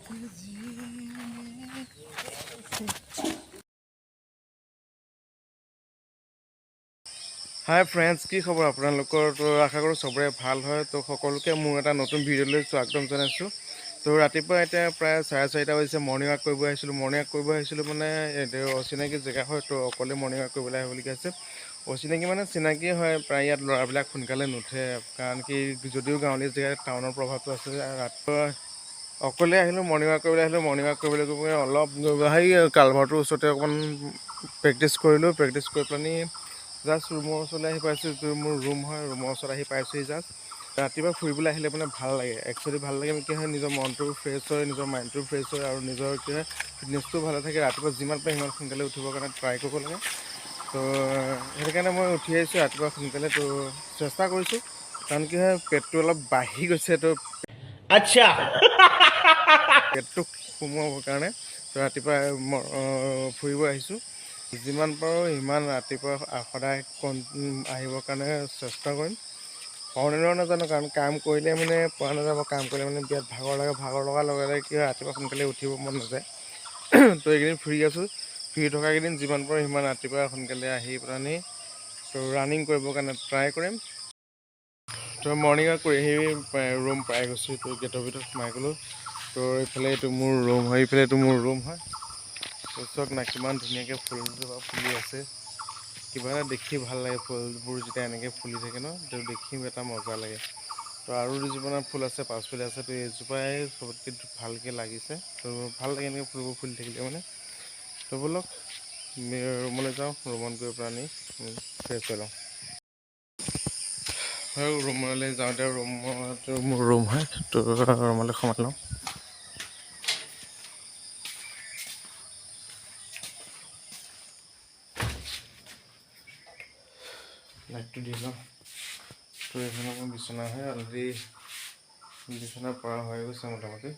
হাই friends, কি খবৰ আপোনালোকৰ? তো আশা কৰোঁ চবৰে ভাল হয়। তো সকলোকে মোৰ এটা নতুন ভিডিঅ'লৈ স্বাগতম জনাইছোঁ। তো ৰাতিপুৱা এতিয়া প্ৰায় 4:30 বাজিছে। মৰ্ণিং ৱাক কৰিব আহিছিলোঁ। মৰ্ণিং ৱাক কৰিব আহিছিলোঁ মানে এইটো অচিনাকি জেগা হয়, তো অকলে মৰ্ণিং ৱাক কৰিবলৈ আহিবলগীয়া হৈছে। অচিনাকি মানে চিনাকি হয়, প্ৰায় ইয়াত ল'ৰাবিলাক সোনকালে নুঠে, কাৰণ কি যদিও গাঁৱলীয়া জেগাত টাউনৰ প্ৰভাৱটো আছে। ৰাতিপুৱা অকলে আহিলোঁ, মৰ্ণিং ৱাক কৰিবলৈ আহিলোঁ। মৰ্ণিং ৱাক কৰিবলৈ গৈ অলপ সেই কালভাৰটোৰ ওচৰতে অকণমান প্ৰেক্টিছ কৰিলোঁ। প্ৰেক্টিছ কৰি পেলানি জাষ্ট ৰুমৰ ওচৰলৈ আহি পাইছোঁ। যিটো মোৰ ৰুম হয়, ৰুমৰ ওচৰত আহি পাইছোঁহি জাষ্ট। ৰাতিপুৱা ফুৰিবলৈ আহিলে মানে ভাল লাগে, একচুৱেলি ভাল লাগে। কি হয়, নিজৰ মনটো ফ্ৰেছ হয়, নিজৰ মাইণ্ডটো ফ্ৰেছ হয় আৰু নিজৰ কি হয় ফিটনেছটো ভালে থাকে। ৰাতিপুৱা যিমান পাৰে সিমান সোনকালে উঠিবৰ কাৰণে ট্ৰাই কৰিব লাগে। তো সেইটো কাৰণে মই উঠি আহিছোঁ ৰাতিপুৱা সোনকালে। তো চেষ্টা কৰিছোঁ, কাৰণ কি হয় পেটটো অলপ বাঢ়ি গৈছে, তো পেটটো সোমোৱাবৰ কাৰণে তো ৰাতিপুৱা ফুৰিব আহিছোঁ। যিমান পাৰোঁ সিমান ৰাতিপুৱা সদায় আহিবৰ কাৰণে চেষ্টা কৰিম। পাৰোঁ নে নোৱাৰোঁ নাজানো, কাৰণ কাম কৰিলে মানে পৰা নাযাব। কাম কৰিলে মানে বিৰাট ভাগৰ লাগে। ভাগৰ লগাৰ লগে লগে কি হয় ৰাতিপুৱা সোনকালে উঠিব মন নাযায়। তো এইকেইদিন ফ্ৰী আছোঁ। ফ্ৰী থকাকেইদিন যিমান পাৰোঁ সিমান ৰাতিপুৱা সোনকালে আহি পেলানি তো ৰানিং কৰিবৰ কাৰণে ট্ৰাই কৰিম। তো মৰ্ণিং ৱাক কৰি আহি ৰুম পাই গৈছোঁ। তো গেটৰ ভিতৰত সোমাই গ'লোঁ। তো এইফালে এইটো মোৰ ৰুম হয়, এইফালে এইটো মোৰ ৰুম হয়। তো চাওক না কিমান ধুনীয়াকৈ ফুলজোপা ফুলি আছে। কিবা এটা দেখি ভাল লাগে, ফুলবোৰ যেতিয়া এনেকৈ ফুলি থাকে ন, তো দেখি এটা মজা লাগে। তো আৰু দুজোপামান ফুল আছে, পাছফালে আছে। তো এইজোপাই চবতকৈ ভালকৈ লাগিছে। তো ভাল লাগে এনেকৈ ফুলবোৰ ফুলি থাকিলে মানে। তো ব'লক ৰুমলৈ যাওঁ, ৰুমত গৈ পেলানি ফ্ৰেছ হৈ লওঁ। আৰু ৰুমলৈ যাওঁতে ৰুমত মোৰ ৰুম হয়, তো ৰুমলৈ সোমাই লওঁ। লাইটটো দি লওঁ। তো এইখন মোৰ বিচনা হয়, অলৰেডি বিচনা পৰা হৈ গৈছে মোটামুটি।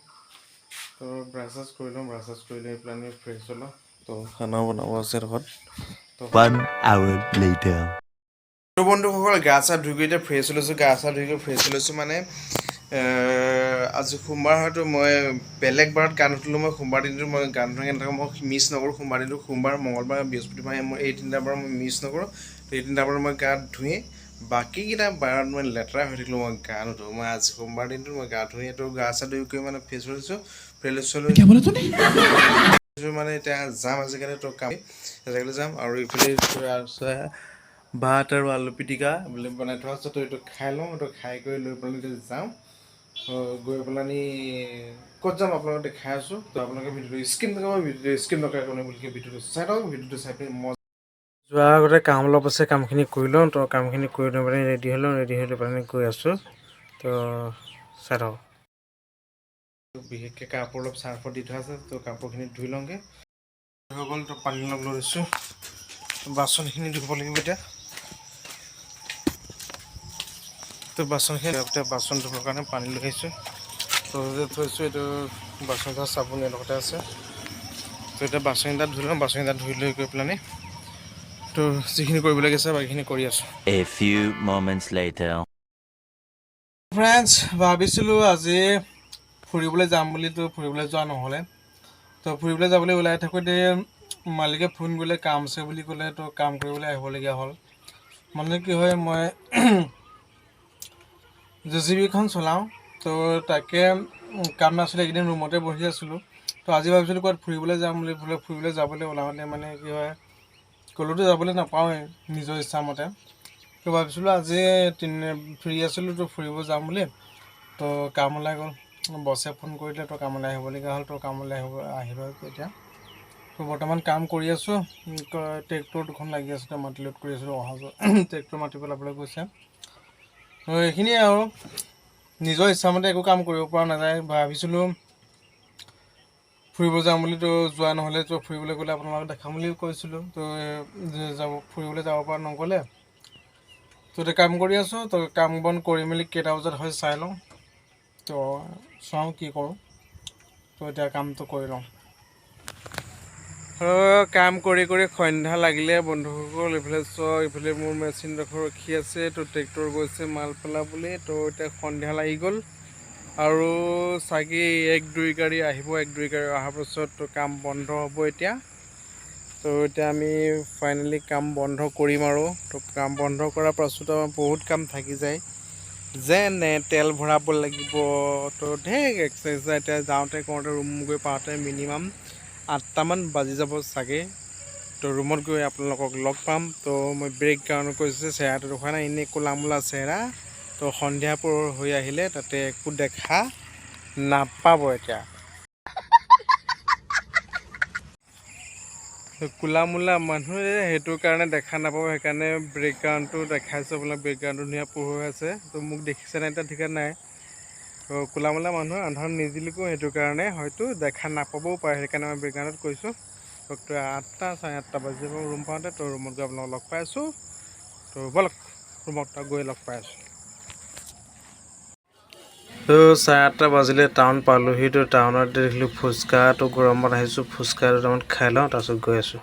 তো ব্ৰাছ চাছ কৰি লওঁ, ব্ৰাছ চাছ কৰি লৈ পেলাই আমি ফ্ৰেছ হৈ লওঁ। তো খানা বনাব আছে ঘৰত। তো 1 hour later. তো বন্ধুসকল, গা চা ধুই কৰি এতিয়া ফ্ৰেছ হৈ লৈছোঁ। গা চা ধুই কৰি ফ্ৰেছ হৈ লৈছোঁ মানে আজি সোমবাৰ হয়তো মই বেলেগ বাৰত গা নুধুলোঁ। মই সোমবাৰ দিনটো মই গা নুধুৱাকৈ নাথাকোঁ, মই মিছ নকৰোঁ সোমবাৰ দিনটো। সোমবাৰ, মঙলবাৰ, বৃহস্পতিবাৰ, মই এই তিনিটা বাৰ মই মিছ নকৰোঁ। তো এই তিনিটা বাৰ মই গা ধুয়ে, বাকীকেইটা বাৰত মই লেতেৰা হৈ থাকিলেও মই গা নুধোঁ। মই আজি সোমবাৰ দিনটো মই গা ধুয়ে তো গা চা ধুই কৰি মানে ফ্ৰেছ হৈ লৈছোঁ। ফ্ৰেছ হৈ লৈছোঁ মানে এতিয়া যাম আজিকালি তো কাম আজিকালি যাম। আৰু ইফালে আছে ভাত আৰু আলু পিটিকা বোলে বনাই থোৱা আছে, তো এইটো খাই লওঁ। এইটো খাই কৰি লৈ পেলাই এতিয়া যাওঁ। গৈ পেলানি ক'ত যাম আপোনালোকক দেখাই আছোঁ। তো আপোনালোকে ভিডিঅ'টো স্কিপ নকৰিব, ভিডিঅ'টো স্কিপ নকৰাকৈ বুলি ভিডিঅ'টো চাই থাকক। ভিডিঅ'টো চাই পেলাই মজা যোৱাৰ আগতে কাম অলপ আছে, কামখিনি কৰি লওঁ। তো কামখিনি কৰি লৈ পেলাই ৰেডি হৈ লওঁ, ৰেডি হৈ লৈ পেলাই গৈ আছোঁ। তো চাই থাকক। বিশেষকৈ কাপোৰ অলপ চাৰ্ফত দি থোৱা আছে, তো কাপোৰখিনি ধুই লওঁগৈ। হৈ গ'ল, তো পানী অলপ লৈ লৈছোঁ, বাচনখিনি ধুব লাগিব এতিয়া। তো বাচনখিনি এতিয়া বাচন ধুবৰ কাৰণে পানী লৈ আহিছোঁ। তো থৈছোঁ, এইটো বাচন ধোৱা চাবোন ইয়াৰ লগতে আছে। তো এতিয়া বাচনকেইটা ধুই লওঁ, বাচনকেইটা ধুই লৈ গৈ পেলানি তো যিখিনি কৰিবলগীয়া আছে বাকীখিনি কৰি আছোঁ। A few moments later. Friends, ভাবিছিলোঁ আজি ফুৰিবলৈ যাম বুলি, তো ফুৰিবলৈ যোৱা নহ'লে। তো ফুৰিবলৈ যাবলৈ ওলাই থাকোঁতে মালিকে ফোন কৰিলে, কাম আছে বুলি ক'লে, তো কাম কৰিবলৈ আহিবলগীয়া হ'ল। মানে কি হয়, মই জেচিবিখন চলাওঁ, তো তাকে কাম নাছিলে, এইকেইদিন ৰুমতে বহি আছিলোঁ। তো আজি ভাবিছিলোঁ ক'ৰবাত ফুৰিবলৈ যাম বুলি, ফুৰিবলৈ যাবলৈ ওলাওঁতে মানে কি হয়, ক'লৈতো যাবলৈ নাপাওঁৱেই নিজৰ ইচ্ছামতে। তো ভাবিছিলোঁ আজি ফ্ৰী আছিলোঁ, তো ফুৰিব যাম বুলি। তো কাম ওলাই গ'ল, বছে ফোন কৰিলে, তো কামলৈ আহিবলগীয়া হ'ল। তো কামলৈ আহিলোঁ এতিয়া। তো বৰ্তমান কাম কৰি আছোঁ, ট্ৰেক্টৰ দুখন লাগি আছে, তো মাটি লোড কৰি আছিলোঁ, অহা যোৱা ট্ৰেক্টৰ মাটি পেলাবলৈ গৈছে। তো এইখিনিয়ে আৰু নিজৰ ইচ্ছামতে একো কাম কৰিব পৰা নাযায়। ভাবিছিলোঁ ফুৰিব যাম বুলি, তো যোৱা নহ'লে। তো ফুৰিবলৈ গ'লে আপোনালোকক দেখাম বুলিও কৈছিলোঁ, তো ফুৰিবলৈ যাব পৰা নগ'লে। তো এতিয়া কাম কৰি আছোঁ। তো কাম বন কৰি মেলি কেইটা বজাত হয় চাই লওঁ, তো চাওঁ কি কৰোঁ। তো এতিয়া কামটো কৰি লওঁ। কাম কৰি কৰি সন্ধ্যা লাগিলে বন্ধুসকল। এইফালে চাওক, এইফালে মোৰ মেচিন ডোখৰ ৰখি আছে। তো ট্ৰেক্টৰ গৈছে মাল পেলাবলৈ। তো এতিয়া সন্ধ্যা লাগি গ'ল। আৰু চাগে 1-2 গাড়ী আহিব। 1-2 গাড়ী অহাৰ পাছত তো কাম বন্ধ হ'ব এতিয়া। তো এতিয়া আমি ফাইনেলি কাম বন্ধ কৰিম আৰু। তো কাম বন্ধ কৰাৰ পাছত আমাৰ বহুত কাম থাকি যায়, যেনে তেল ভৰাব লাগিব, তো ঢেৰ এক্সাৰচাইজ। এতিয়া যাওঁতে কৰোঁতে ৰুম গৈ পাওঁতে মিনিমাম 8টামান বাজি যাব চাগে। তো ৰুমত গৈ আপোনালোকক লগ পাম। তো মই বেকগ্ৰাউণ্ড কৈছোঁ, চেহেৰাটো দেখুওৱা নাই, এনেই ক'লা মোলা চেহেৰা। তো সন্ধিয়া পোহৰ হৈ আহিলে তাতে একো দেখা নাপাব। এতিয়া ক'লা মোলা মানুহ সেইটো কাৰণে দেখা নাপাব, সেইকাৰণে বেকগ্ৰাউণ্ডটো দেখাইছোঁ। আপোনাৰ বেকগ্ৰাউণ্ডটো ধুনীয়া পোহৰ হৈ আছে। তো মোক দেখিছে নাই এতিয়া ঠিকে নাই। তো ক'লা মোলা মানুহ আন্ধাৰত নিজিলিকো, সেইটো কাৰণে হয়তো দেখা নাপাবও পাৰে, সেইকাৰণে মই বেকগ্ৰাউণ্ডত কৈছোঁ। তো 8টা 8:30 বাজি যাব ৰুম পাওঁতে। তো ৰুমত গৈ আপোনালোকক লগ পাই আছোঁ। তো ব'লক ৰুমত গৈ লগ পাই আছোঁ। তো 8:30 বাজিলে টাউন পালোহি। তো টাউনত দেখিলোঁ ফুচকা। তো গৰমত আহিছোঁ, ফুচকা দুটামান খাই লওঁ, তাৰপিছত গৈ আছোঁ।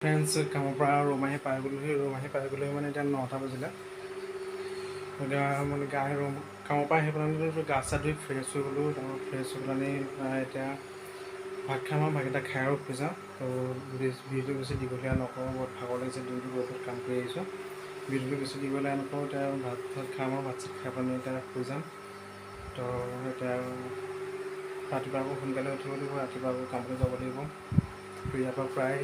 ফ্ৰেণ্ডছ, কামৰ পৰা ৰুম আহি পাই গ'লোহি। ৰুম আহি পাই গ'লোহি মানে এতিয়া 9টা বাজিলে। এতিয়া মানে গা ৰুম কামৰ পৰা আহি পেলাই গা চা ধুই ফ্ৰেছ হৈ গ'লোঁ। তাৰপৰা ফ্ৰেছ হৈ পেলাই এতিয়া ভাত খাম আৰু ভাতকেইটা খাই আৰু শুই যাওঁ। তো ভিডিঅ'টো বেছি দীঘলীয়া নকৰোঁ, বহুত ভাগৰ লাগিছে, দিনটো বহুত কাম কৰি আহিছোঁ। ভিডিঅ'টো বেছি দীঘলীয়া নকৰোঁ, এতিয়া ভাত চাত খাম আৰু ভাত চাত খাই পেলাই এতিয়া শুই যাম। তো এতিয়া ৰাতিপুৱা আকৌ সোনকালে উঠিব লাগিব, ৰাতিপুৱা আকৌ কামলৈ যাব লাগিব। ইয়াৰ পৰা প্ৰায়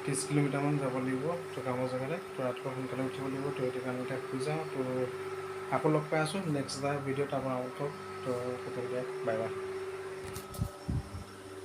30 কিলোমিটাৰমান যাব লাগিব তো কামৰ জেগালৈ। তো ৰাতিপুৱা সোনকালে উঠিব লাগিব। তো সেইটো কাৰণে এতিয়া শুই যাওঁ। তো আকৌ লগ পাই আছোঁ নেক্সট এটা ভিডিঅ'ত আপোনালোকক। তো তেতিয়া বাই বাই।